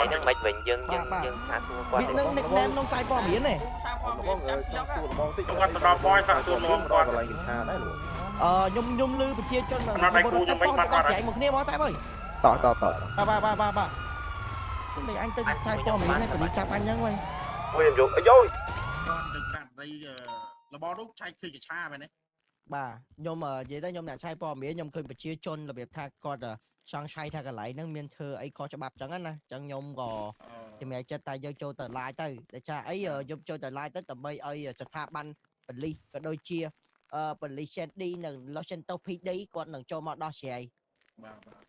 អីហ្នឹងមិនវិញយើងយើងយើងថាសួរគាត់ វានឹង nickname ក្នុងខ្សែព័ត៌មានទេ បងចង់សួរបងតិច គាត់ទៅដល់បយសាក់សួរលងគាត់ កន្លែងកញ្ឆាដែរលោក អឺខ្ញុំខ្ញុំឮប្រជាជនដល់ស្រែកមកគ្នាហ្មងសាយអើយ តតត បាទបាទបាទបាទខ្ញុំមិនអញទៅខ្សែព័ត៌មាននេះប៉ូលីសចាប់អញហ្នឹងវិញ មួយយកអាយយ គាត់ទៅកាត់រីរបស់នោះឆែកឃើញកឆាមែនទេ បាទខ្ញុំនិយាយទៅខ្ញុំអ្នកឆាយព័ត៌មានខ្ញុំឃើញប្រជាជនរបៀបថាគាត់ចង់ឆាយថាកន្លែងហ្នឹងមានធ្វើអីខុសច្បាប់ចឹងណាចឹងខ្ញុំក៏ ជំរាបចិត្តតែយើងចូលទៅ live ទៅតែចាអីយកចូលទៅ live ទៅដើម្បីឲ្យស្ថាប័នប៉ូលីសក៏ដូចជាអឺប៉ូលីស Shandy និង Los Santos PD គាត់នឹងចូលមកដោះស្រាយ បាទបាទ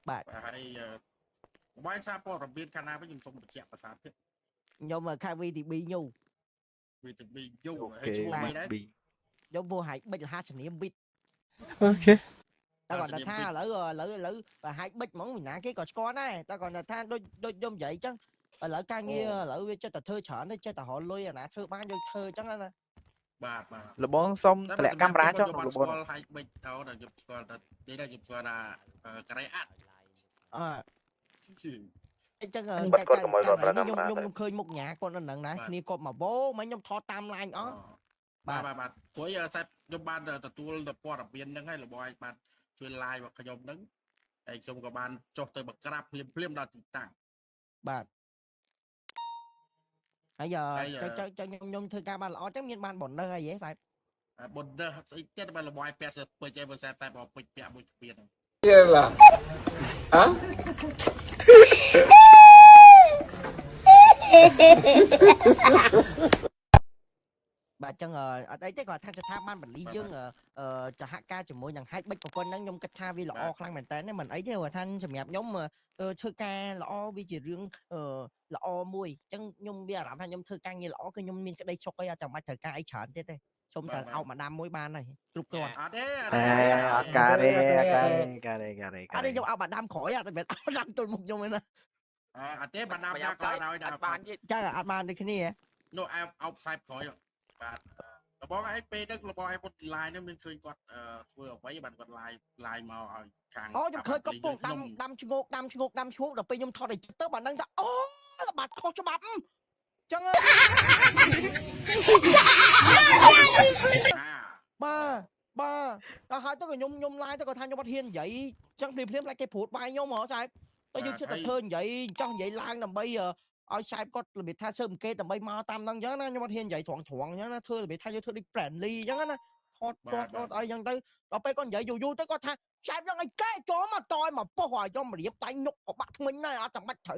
បាទ បាទហើយបងសារព័ត៌មានខាងណាវិញខ្ញុំសូមបញ្ជាក់ភាសាទៀត ខ្ញុំខាង VTB ញូ VTB យូហើយឈ្មោះអ្វីដែរ ខ្ញុំពោះហាយបិចលហាជំនាញវិត អូខេ តែគាត់ថាឥឡូវឥឡូវឥឡូវបើហាយបិចហ្មងពីណាគេក៏ស្គាល់ដែរតែគាត់ថាដូចដូចខ្ញុំនិយាយអញ្ចឹងឥឡូវការងារឥឡូវវាចិត្តតែធ្វើច្រើនទៅចិត្តតែរលុយអាណាធ្វើបានយើងធ្វើអញ្ចឹងណា បាទបាទ លបងសុំតម្លាក់កាមេរ៉ាចុះ ខ្ញុំ លបង ស្គាល់ហើយបិចទៅដល់ខ្ញុំស្គាល់តែនិយាយដល់ខ្ញុំស្គាល់ថាក្រៃអាត់ អឺអញ្ចឹង បាត់គាត់កុំឲ្យគាត់ប្រើ ខ្ញុំ កាមេរ៉ា ខ្ញុំខ្ញុំឃើញមុខញ៉ាគាត់នៅហ្នឹងណាគ្នាគាត់មកវោមកខ្ញុំថតតាម line អស់ បាទបាទបាទព្រោះអីសាច់ខ្ញុំបានទទួលព័ត៌មានហ្នឹងហើយរបស់ឯងបាទជួយ live មកខ្ញុំហ្នឹងហើយខ្ញុំក៏បានចុះទៅបក្រាបភ្លាមភ្លាមដល់ទីតាំង បាទហើយ ហើយ ចុះចុះខ្ញុំខ្ញុំធ្វើការបានល្អចឹងមានបានប៉ុណ្ណឹងហើយហ៎សាយ បុនដឺស្អីទៀតបើរបស់ឯងពាក់សពេចឯងបើសែតែបើពេចពាក់មួយស្ពានហ្នឹង បាទចឹងអត់អីទេគាត់ថាស្ថាប័នបលិសយើងអឺចហការជាមួយនឹងហេតុបិចប្រពន្ធហ្នឹងខ្ញុំគិតថាវាល្អខ្លាំងមែនតើមិនអីទេគាត់ថាសម្រាប់ខ្ញុំធ្វើការល្អវាជារឿងល្អមួយចឹងខ្ញុំមានអារម្មណ៍ថាខ្ញុំធ្វើការងារល្អគឺខ្ញុំមានក្តីសុខអីអត់ចាំបាច់ត្រូវការអីច្រើនទៀតទេសុំតែអោបម្ដាមមួយបានហើយគ្រប់គ្រាន់ អត់ទេ អេអត់ការទេអត់ការទេការទេការទេ អត់ទេខ្ញុំអោបម្ដាមក្រោយអត់មែនអោបម្ដាមទល់មុខខ្ញុំឯណា អត់ទេបានណាក៏ដោយដែរ បានទៀត ចឹងអត់បានដូចគ្នា នោះអោបអោបខ្សែក្រោយបាទរបស់ឯងពេលហ្នឹងរបស់ឯងពុត live ហ្នឹងមានឃើញគាត់ធ្វើអ្វីបានគាត់ live live មកឲ្យខាង អូខ្ញុំឃើញគាត់ពុកដាំដាំឈ្ងោកដាំឈ្ងោកដាំឈ្ងោកដល់ពេលខ្ញុំថតឲ្យចិត្តទៅបានដឹងថាអូល្បាត់ខុសច្បាប់ចឹងបាទបាទដល់ហើយទៅក៏ខ្ញុំខ្ញុំឡាយទៅក៏ថាខ្ញុំអត់ហ៊ាននិយាយចឹងភ្លាមភ្លាមខ្លាចគេព្រួតបាយខ្ញុំហ៎សាយទៅយើងជិះតែធ្វើនិយាយចង់និយាយឡើងដើម្បីឲ្យសាយគាត់របៀបថាស៊ើបអង្កេតដើម្បីមកតាមហ្នឹងចឹងណាខ្ញុំអត់ហ៊ាននិយាយត្រង់ត្រង់ចឹងណាធ្វើរបៀបថាយើងធ្វើដូច friendly ចឹងណាថតថតថតអីចឹងទៅដល់ពេលគាត់និយាយយូរយូរទៅគាត់ថា ចែបយ៉ាងអីកែចូលមកតយមកប៉ុស្ឲ្យខ្ញុំរៀបដៃញុកក៏បាក់ធ្មេញដែរអត់ចាំបាច់ត្រូវ